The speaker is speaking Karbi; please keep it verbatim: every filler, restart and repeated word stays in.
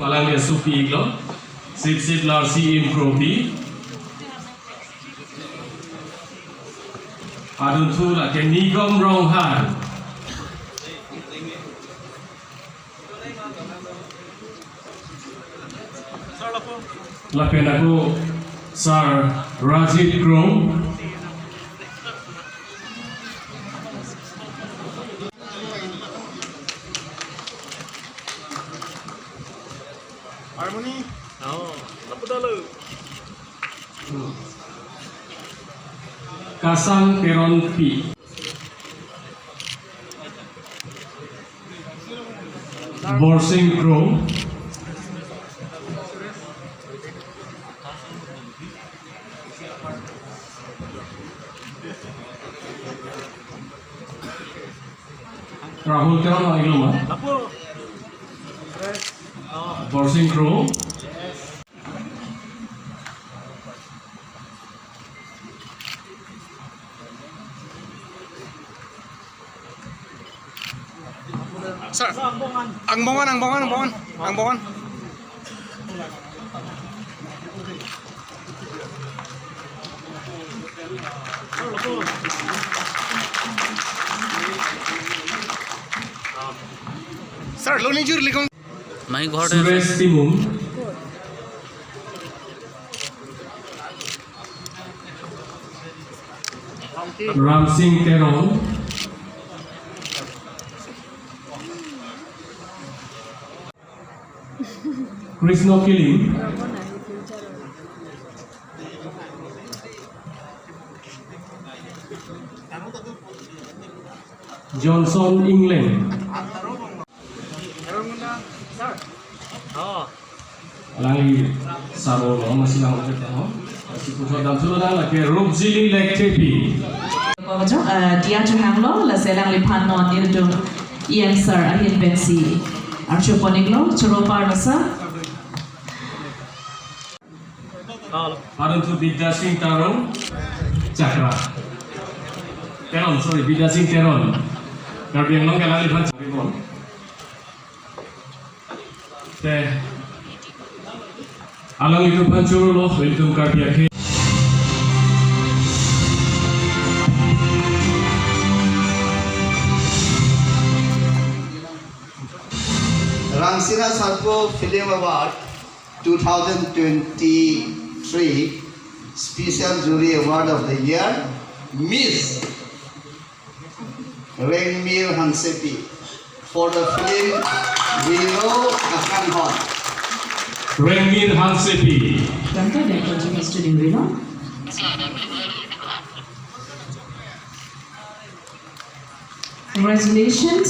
Palang ya supi iglo. Sip sip larsi im kropi. Adunthu lake Nigom Ronghang. Lapen ako Sir Rajit Kro. Harmony. Oh, apa dah lu? Kasang Teronpi. Borsing Kro. Rahul Teron, Iloma. Borsing Kro. Sir, angbong-an, angbong-an, angbong-an, angbong-an. Sir, lo nijur likong. Mai ghor de. Suresh Timung. Ramsing Teron. Krishna Kiling. Johnson Engleng. Oh. Alangli sabo lo, masi lang ucap ho. Masi puthot damthulo, alangli ke Rupjili Lekthepi. Kojo, eh, Dia Chehang lo, lasi alangliphan non nelitum E M sir ahin pensi archupon iklo, choro parlo sir. Adunthu Bidya Sing Teron, Chakra. Teron, sorry, Bidya Sing Teron. Karbi Anglong ke alangliphan Chakra. Te, alanglitum aphan choro lo, ilitum Karbi akhei. Rangsina Sarpo Film Award two thousand twenty-three Special Jury Award of the Year, Miss Rengmir Hangsepi for the film Rilo Akanghon. Rengmir Hangsepi. Welcome, welcome to Mister Rilo. Congratulations.